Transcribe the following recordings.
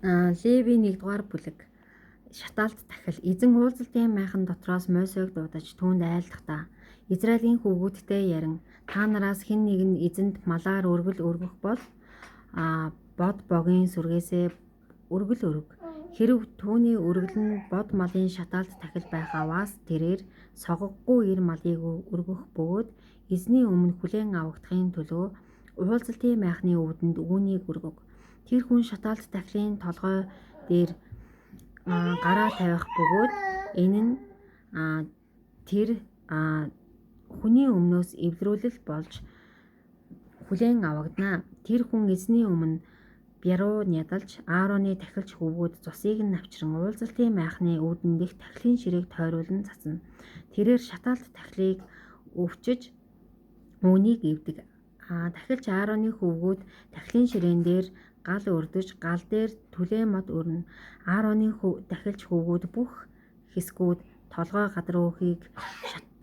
Леви 1-р бүлэг. Шатаалт тахил. Эзэн уулзалтын майхан дотроос Мосег дуудаж түүнд айлдахдаа Израилийн хөвгүүдтэй ярин та нараас хэн нэг нь эзэнд малаар өргөл өргөх бол бод богийн сүргээсээ өргөл өрг. Хэрэв түүний өргөл нь бод малын шатаалт тахил байх аваас тэрээр согоггүй эр малыг өргөх бөгөөд эзний өмнө хүлээн авагдахын төлөө уулзалтын майхны өвдөнд үүнийг өргөг. Тэр хүн шатаалт тахилын толгой дээр гараа тавих бөгөөд энэ нь тэр хүний өмнөөс эвлэрүүлэл болж хүлээн авагдана. Тэр хүн эзний өмнө бяруу нядалж Аароны тахилч хөвгүүд цусыг нь авчран уулзалтын майхны үүдэн дэх тахилын ширээг тойруулан цацна. Тэрээр шатаалт тахилыг өвчиж үүнийг эвдэг. Тахилч Аароны хөвгүүд тахилын ширээн дээр гал өрдөж гал дээр түлээ мод өрнө. Аароны тахилч хөвгүүд бүх хэсгүүд толгой гадар өөхийг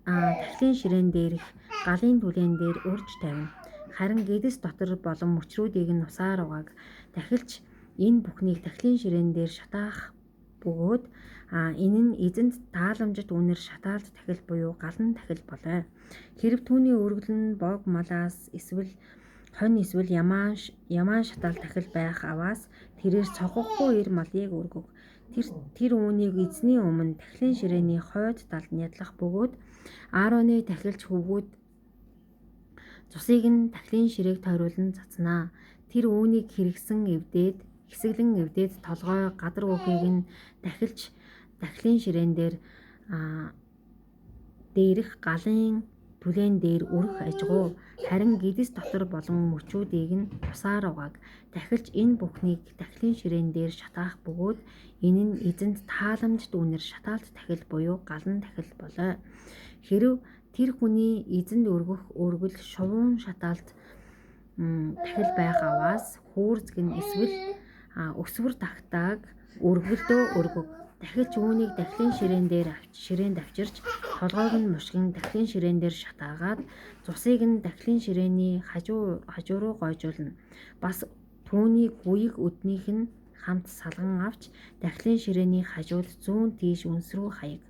тахилын ширээн дээрх галын түлээн дээр үрж тавина. Харин гэдэс дотор болон мөчрүүдийг нь усаар угааг. Тахилч энэ бүхнийг тахилын ширээн дээр шатаах бөгөөд энэ нь эзэнд тааламжит үнэр шатаалт тахил буюу галан тахил болой. Хэрэв түүний өргөл нь бог малаас эсвэл хонь эсвэл ямаан шатаал тахил байх аваас тэрээр цогохгүй эр малыг өргөг. Тэр үүнийг эзний өмнө тахилын ширээний хойд талд нядлах бөгөөд Аароны тахилч хөвгүүд цусыг нь тахилын ширээг тойруулан цацнаа. Тэр үүнийг хэрэгсэн эвдээд хэсэглэн эвдээд толгой гадар өөхийг нь тахилч тахилын ширээн дээр дээрх галын түлээн дээр өрөх ажгүй. Харин гэдэс дотор болон мөчүүдийг нь усаар угааг. Тахилч энэ бүхнийг тахилын ширээн дээр шатаах бөгөөд энэ нь эзэнд тааламжит үнэр шатаалт тахил буюу галан тахил болой. Хэрэв тэр хүний эзэнд өргөх өргөл шувуун шатаалт тахил байх аваас хүүрзэг нь эсвэл өсвөр тагтааг өргөлдөө өргөг. Тахилч үүнийг дахлын ширээн дээр ширээнд авчирч толгойг нь мушгин дахлын ширээн дээр шатаагаад цусыг нь дахлын ширээний хажуу руу гойжуулна. Бас түүний гуйг өднийх нь хамт салган авч дахлын ширээний хажууд зүүн тийш үнс рүү хаяг.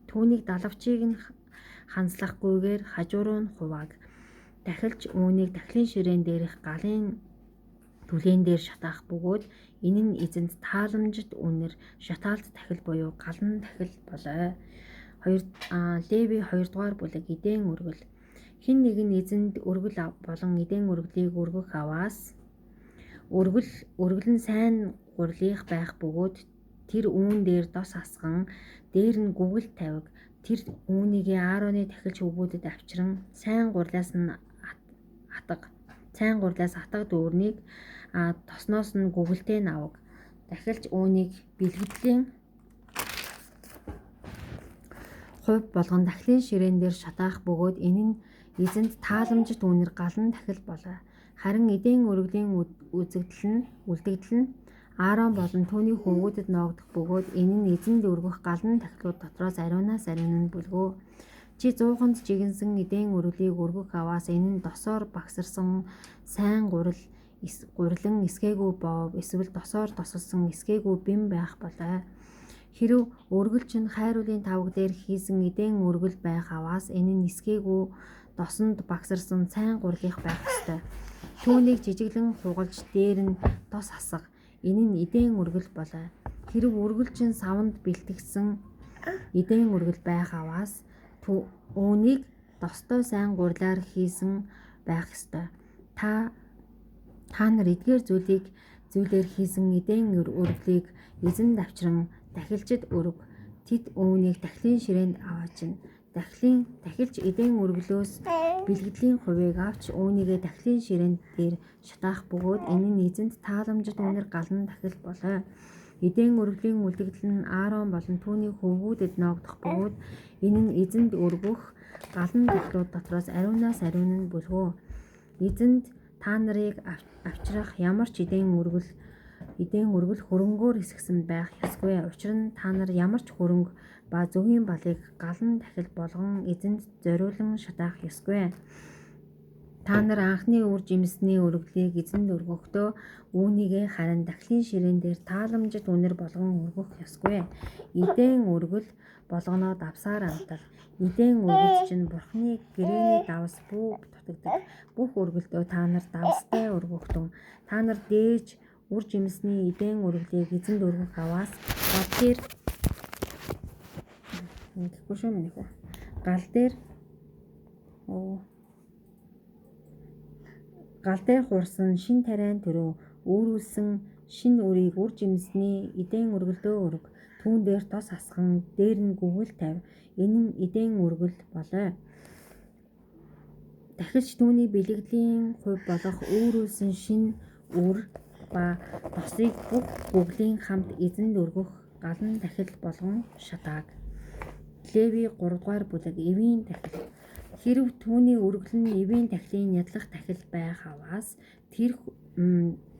Түүнийг далавчийг нь ханслахгүйгээр хажуу руу нь хувааг. Тахилч үүнийг дахлын ширээн дээрх галын түлээн дээр шатаах бөгөөд энэ нь эзэнд тааламжит үнэр шатаалт тахил буюу галан тахил болой. Леви 2-р бүлэг. Эдэн өргөл. Хэн нэг нь эзэнд өргөл болон эдэн өргөлийг өргөх аваас өргөл нь сайн гурлынх байх бөгөөд тэр үүн дээр дос асган дээр нь гүгэл тавиг. Тэр үүнийг Аароны тахилч хөвгүүдэд авчран сайн гурлаас нь атга сайн гурлаас атга дүүрнийг тосноос нь гүгэлтэй нь аваг. Тахилч үүнийг бэлгэдлийн хувь болгон тахилын ширээн дээр шатаах бөгөөд энэ нь эзэнд тааламжит үнэр галан тахил болой. Харин эдэн өргөлийн үзэгдэл нь үлдэгдэл нь Аарон болон түүний хөвгүүдэд ноогдох бөгөөд энэ нь эзэнд өргөх галан тахилууд дотроос ариунаас ариун нь бүлгөө. Чи зууханд жигэнсэн эдэн өргөлийг өргөх аваас энэ нь досоор багсарсан сайн гурил гурилан эсгээгүй боов эсвэл досоор тосолсон эсгээгүй бим байх болой. Хэрэв өргөл чинь хайруулын тавг дээр хийсэн эдэн өргөл байх аваас энэ нь эсгээгүй досонд багсарсан сайн гурлынх байх ёстой. Түүнийг жижиглэн хугалж дээр нь дос асга. Энэ нь эдэн өргөл болой. Хэрэв өргөл чинь саванд бэлтгэсэн эдэн өргөл байх аваас үүнийг достой сайн гурлаар хийсэн байх ёстой. Та нар эдгээр зүйлээр хийсэн эдэн өргөлийг эзэнд авчран тахилчид өрг. Тэд үүнийг тахилын ширээнд аваачна. Тахилч эдэн өргөлөөс бэлгэдлийн хувийг авч үүнийгээ тахилын ширээн дээр шатаах бөгөөд энэ нь эзэнд тааламжит үнэр галан тахил болой. Эдэн өргөлийн үлдэгдэл нь Аарон болон түүний хөвгүүдэд ноогдох бөгөөд энэ нь эзэнд өргөх галан тахилууд дотроос ариунаас ариун нь бүлгөө. Эзэнд та нарыг авчрах ямар ч эдэн өргөл хөрөнгөөр эсгэсэн байх ёсгүй. Учир нь та нар ямар ч хөрөнгө ба зөгийн балыг галан тахил болгон эзэнд зориулан шатаах ёсгүй. Та нар анхны үр жимсний өргөлийг эзэнд өргөхдөө үүнийгээ харин дахлын ширээн дээр тааламжит үнэр болгон өргөх ёсгүй. Эдэн өргөл болгоноо давсаар амтал. Эдэн өргөлд чинь Бурхны гэрээний давс бүү дутагдаг. Бүх өргөлдөө та нар давстай өргөхтөн. Та нар дээж үр жимсний эдэн өргөлийг эзэнд өргөх аваас гал дээр ингэхгүй шүү миний хүү. Гал дээр гал дээр хуурсан шин тариан төрөө өөрүүлсэн шин үрийг үр жимсний эдэн өргөлдөө өрг. Түүн дээр тос асган дээр нь гүгэл тавь. Энэ нь эдэн өргөл болой. Дахилч түүний бэлгэдлийн хувь болох өөрүүлсэн шин үр ба тосыг бүх гүглийн хамт эзэнд өргөх галан дахил болгон шатааг. Леви 3 дугаар бүлэг эвийн дахил. Хэрв түүний өргөл нь эвийн дахлын нядлах дахил байх аваас тэр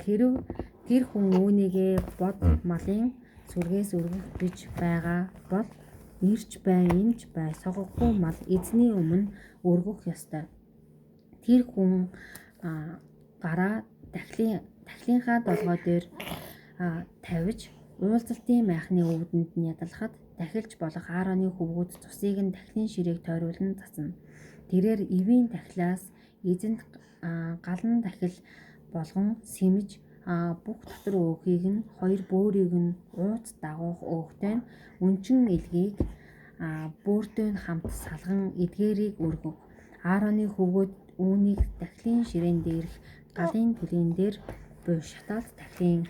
хэрв тэр хүн үүнийгээ бод малын сүргээс өргөх гэж байгаа бол ирч бай, эмч бай, согоггүй мал эзний өмнө өргөх ёстой. Тэр хүн гараа дахлынхаа долгой дээр тавьж уулзалтын майхны өвдөнд нь ядалхад дахилч болох Аароны хөвгүүд цусыг нь дахлын ширээг тойруулан засна. Тэрээр эвийн дахлаас эзэнд галан дахил болгон сэмж бүх дотор өөхийг нь хоёр бөөрийг нь ууц дагуух өөхтэй нь өнчин элгийг бөөртэй нь хамт салган эдгээрийг өргөв. Аароны хөвгүүд үүнийг дахлын ширээн дээрх галын төлийн дээр буй шатаалт дахлын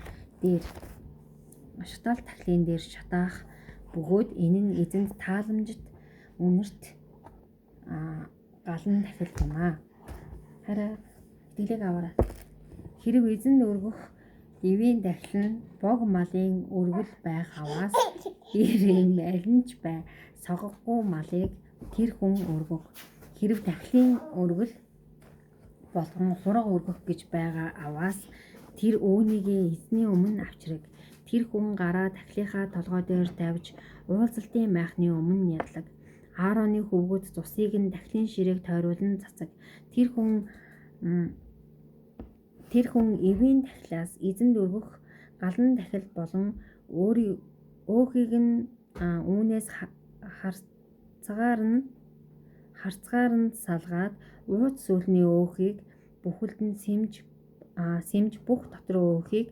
дээр шатаах бөгөөд энэ нь эзэнд тааламжит үнэрт галан дахил юм аа. Хараа итгэлийг аваарай. Хэрв эзэнд өргөх эвийн дахил нь бог малын өргөл байх аваас эр эм аль нь ч бай согоггүй малыг тэр хүн өргөх. Хэрв дахлын өргөл болгон хураг өргөх гэж байгаа аваас тэр үүнийгээ эзний өмнө авчраг. Тэр хүн гараа дахлынхаа толгой дээр тавьж уулзалтын майхны өмнө ядлаг. Аароны хөвгүүд цусыг нь дахлын ширээг тойруулан цацаг. Тэр хүн эвийн дахлаас эзэнд өргөх галан дахил болон өөхийг нь үүнээс харцгаар нь салгаад ууц сүүлний өөхийг бүхэлд нь сэмж бүх дотор өөхийг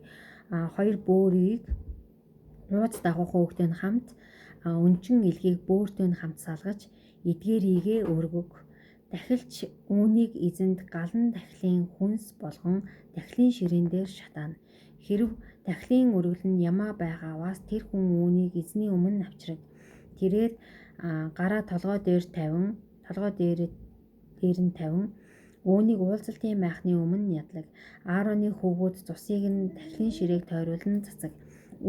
хоёр бөөрийг ууц дагуух өөхтэй нь хамт өнчин элгийг бөөртэй нь хамт салгаж эдгээрийгээ өргөг. Дахилч үүнийг эзэнд галан дахлын хүнс болгон дахлын ширээн дээр шатаана. Хэрв дахлын өргөл нь ямаа байгааваас тэр хүн үүнийг эзний өмнө авчраг. Тэрээр гараа толгой дээр нь тавин үүнийг уулзалтын майхны өмнө ядлаг. Аароны хөвгүүд цусыг нь дахлын ширээг тойруулан цацаг.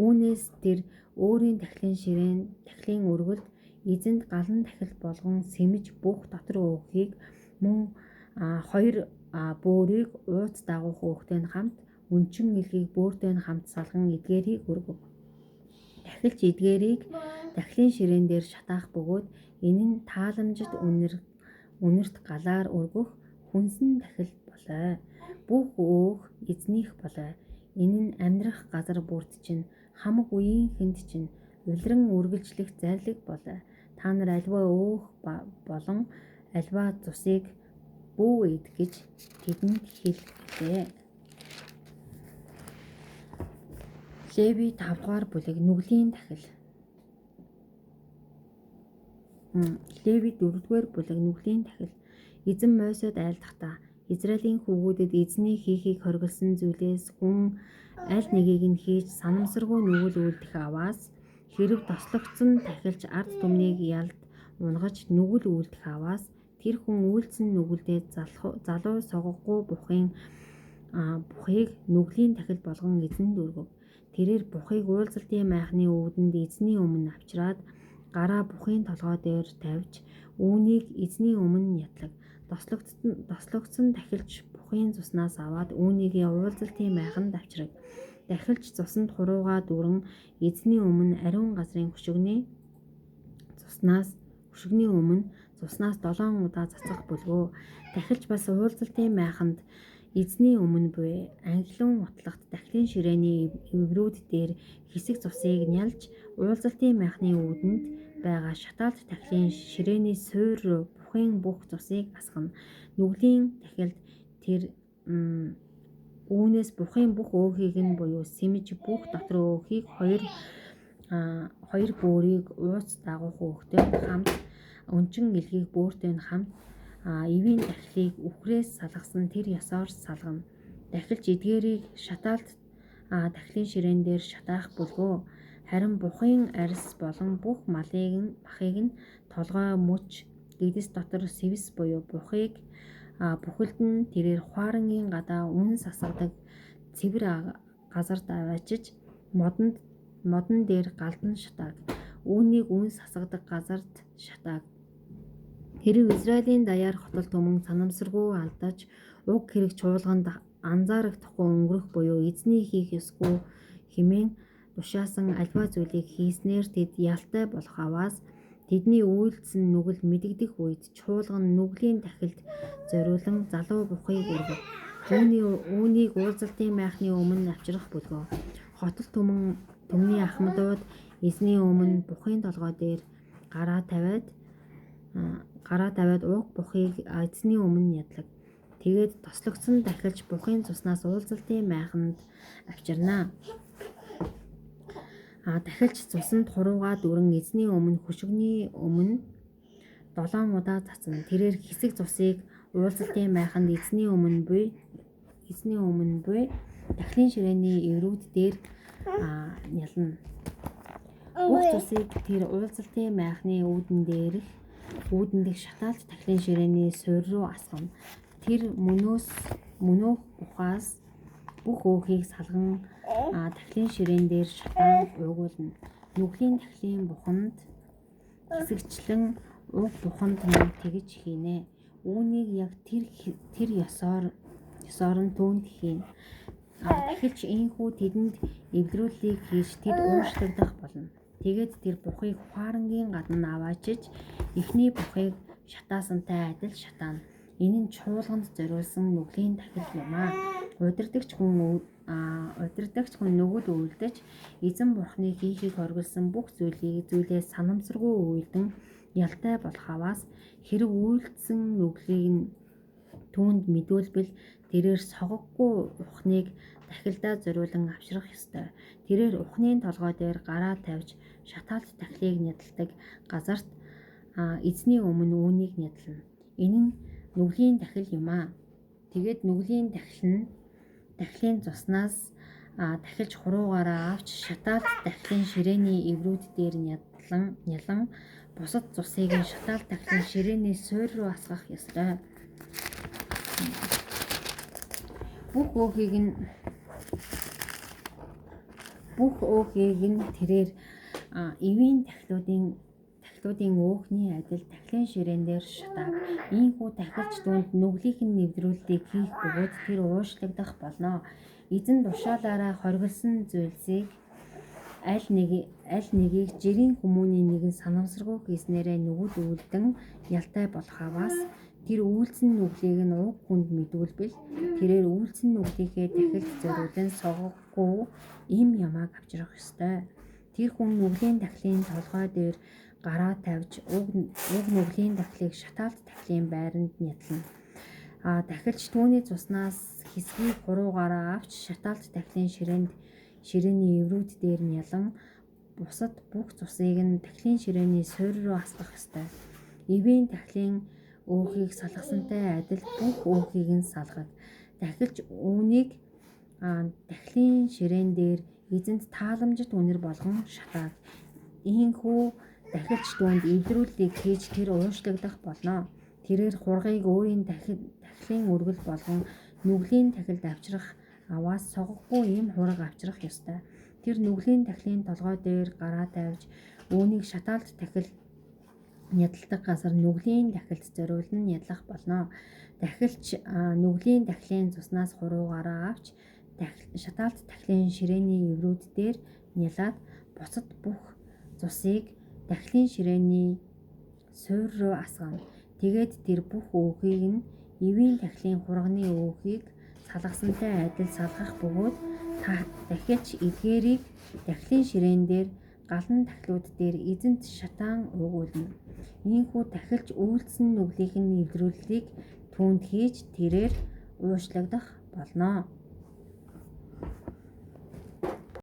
Үүнээс тэр өөрийн дахлын ширээн дахлын өргөлд эзэнд галан дахил болгон сэмж бүх дотор өөхийг мөн хоёр бөөрийг ууц дагуух өөхтэй нь хамт өнчин элгийг бөөртэй нь хамт салган эдгээрийг өргөв. Дахилч эдгээрийг дахлын ширээн дээр шатаах бөгөөд энэ нь тааламжит үнэрт галаар өргөх хүнсэн дахил болой. Бүх өөх эзнийх болой. Энэ нь амьдрах газар бүрд чинь хамаг үеийн хүнд чинь улиран үргэлжлэх зарлиг болой. Та нар альва өөх болон альва цусыг бүү эд гэж тэдэнд хэл гэлээ. Леви 5 дугаар бүлэг нүглийн дахил. Леви 4 дугаар бүлэг нүглийн дахил. Эзэн Мосед айлдахдаа Израилийн хүүгүүдэд эзний хийхийг хориглосон зүйлээс хүн аль нэгийг нь хийж санамсаргүй нүгэл үйлдэх аваас хэрв тослогдсон тахилч ард түмнийг ялд унгаж нүгэл үйлдэх аваас тэр хүн үйлдсэн нүгэлдээ залуу согоггүй бухыг нүглийн тахил болгон эзэнд өргөв. Тэрээр бухыг уулзалтын майхны өвдөнд эзний өмнө авчраад гараа бухын толгой дээр тавьж үүнийг эзний өмнө ятлаг. Тослогдсон тахилч бухын цуснаас аваад үүнийгээ уулзалтын майханд авчраг. Дахилч цусанд хуруугаа дүүрэн эзний өмнө ариун газрын хөшигний цуснаас хөшигний өмнө цуснаас 7 удаа цацах бүлгөө. Тахилч бас уулзалтын майханд эзний өмнө буй анхилан утлахт дахлын ширээний эврүүд дээр хэсэг цусыг нялж уулзалтын майхны үүдэнд байгаа шатаалт тахилын ширээний суур руу бухын бүх цусыг асгана. Нүглийн тахилд тэр үүнээс бухын бүх өөхийг нь буюу сэмж бүх дотор өөхийг хоёр бөөрийг ууц дагуух өөхтэй хамт өнчин элгийг бөөртэй нь хамт эвийн дахлыг үхрээс салгасан тэр ёсоор салгана. Дахилч эдгээрийг шатаалт дахлын ширээн дээр шатаах бүлгөө. Харин бухын арьс болон бүх малыг нь махыг нь толгой мөч гэдэс дотор сэвс буюу бухыг бүхэлд нь тэрээр хуарангийн гадаа үнс асгадаг цэвэр газарт аваачиж модон дээр галдан шатааг. Үүнийг үнс асгадаг газарт шатааг. Хэрэв Израилийн даяар хотол түмэн санамсаргүй алдаж уг хэрэг чуулганд анзаарагдахгүй өнгөрөх буюу эзний хийх ёсгүй хэмээн тушаасан аливаа зүйлийг хийснээр тэд ялтай болох аваас тэдний үйлдсэн нүгэл мэдэгдэх үед чуулган нүглийн тахилд зориулан залуу бухыг өргөв. Үүнийг уулзалтын майхны өмнө авчрах бүлгөө. Хотол түмний ахмадууд эзний өмнө бухын толгой дээр гараа тавиад уг бухыг эзний өмнө ядлаг. Тэгээд тослогдсон дахилч бухын цуснаас уулзалтын майханд авчирна. Дахилч цусанд хуруугаа дүрэн эзний өмнө хөшигний өмнө 7 удаа цацна. Тэрээр хэсэг цусыг уулзалтын майханд эзний өмнө буй дахлын ширээний эврүүд дээр нялна. Бүх цусыг тэр уулзалтын майхны үүдэн дээрх үүдэн дэх шатаалт дахлын ширээний суурь руу асгана. Тэр мөнөөх бухаас бүх өөхийг салган дахлын ширээн дээр шатаан уйгуулна. Нүглийн дахлын буханд хэсэгчлэн уг буханд мөн тэгж хийнэ. Үүнийг яг тэр ёсоор нь түүнд хийнэ. Дахилч ийнхүү тэдэнд эвлэрүүллийг хийж тэд уушлагдах болно. Тэгээд тэр бухыг хуарангийн гадна аваачиж эхний бухыг шатаасантай адил шатаана. Энэ нь чуулганд зориулсан нүглийн дахил юм аа. Удирдагч хүн нүгэл үйлдэж эзэн бурхны хийхийг хориглосон бүх зүйлээ санамсаргүй үйлдэн ялтай болох аваас хэрэг үйлдсэн нүглийг нь түүнд мэдүүлбэл тэрээр согоггүй ухныг дахилдаа зориулан авчрах ёстой. Тэрээр ухны толгой дээр гараа тавьж шатаалт дахлыг нядалдаг газарт эзний өмнө үүнийг нядлана. Энэ нь нүглийн дахил юм аа. Тэгээд нүглийн дахил нь дахлын цуснаас дахилж хуруугаараа авч шатаалт дахлын ширээний эврүүд дээр нялан бусад цусыг нь шатаалт дахлын ширээний суурь руу асгах ёстой. Бүх өөхийг нь тэрээр эвийн дахлуудын өөхний адил дахлын ширээн дээр шатааг. Ийнхүү тахилч түүнд нүглийнх нь нэвтрүүллийг хийх бөгөөд тэр уушлагдах болно. Эзэн тушаалаараа хориглосон зүйлсийг аль нэгийг жирийн хүмүүний нэгэн санамсаргүй хийснээрээ нүгэл үйлдэн ялтай болох аваас тэр үйлдсэн нүглийг нь уг хүнд мэдүүлбэл тэрээр үйлдсэн нүглийнхээ дахилд зориулан согоггүй эм ямааг авчрах ёстой. Тэр хүн нүглийн дахлын толгой дээр гараа тавьж уг нүглийн дахлыг шатаалт дахлын байранд нядлана. Дахилч түүний цуснаас хэсгийг хуруугаараа авч шатаалт дахлын ширээний эврүүд дээр нялан бусад бүх цусыг нь дахлын ширээний суурь руу асгах ёстой. Эвийн дахлын өөхийг салгасантай адил бүх өөхийг нь салгаг. Дахилч үүнийг дахлын ширээн дээр эзэнд тааламжит үнэр болгон шатааг. Ийнхүү дахилч түүнд эвлэрүүллийг хийж тэр уушлагдах болно. Тэрээр хургийг өөрийн дахлын өргөл болгон нүглийн тахилд авчрах аваас согоггүй ийм хураг авчрах ёстой. Тэр нүглийн тахлын толгой дээр гараа тавьж үүнийг шатаалт тахил нядалдаг газар нүглийн тахилд зориулан нядлах болно. Дахилч нүглийн дахлын цуснаас хуруугаараа авч шатаалт тахлын ширээний эврүүд дээр нялаад бусад бүх цусыг дахлын ширээний суурь руу асгана. Тэгээд тэр бүх өөхийг нь ивийн тахилын хурганы өөхийг салгасантай адил салгах бөгөөд дахилч эдгээрийг дахлын ширээн дээр галан тахилууд дээр эзэнт шатаан уугуулна. Ийнхүү тахилч үйлдсэн нүглийнх нь эвлэрүүллийг түүнд хийж тэрээр уучлагдах болно.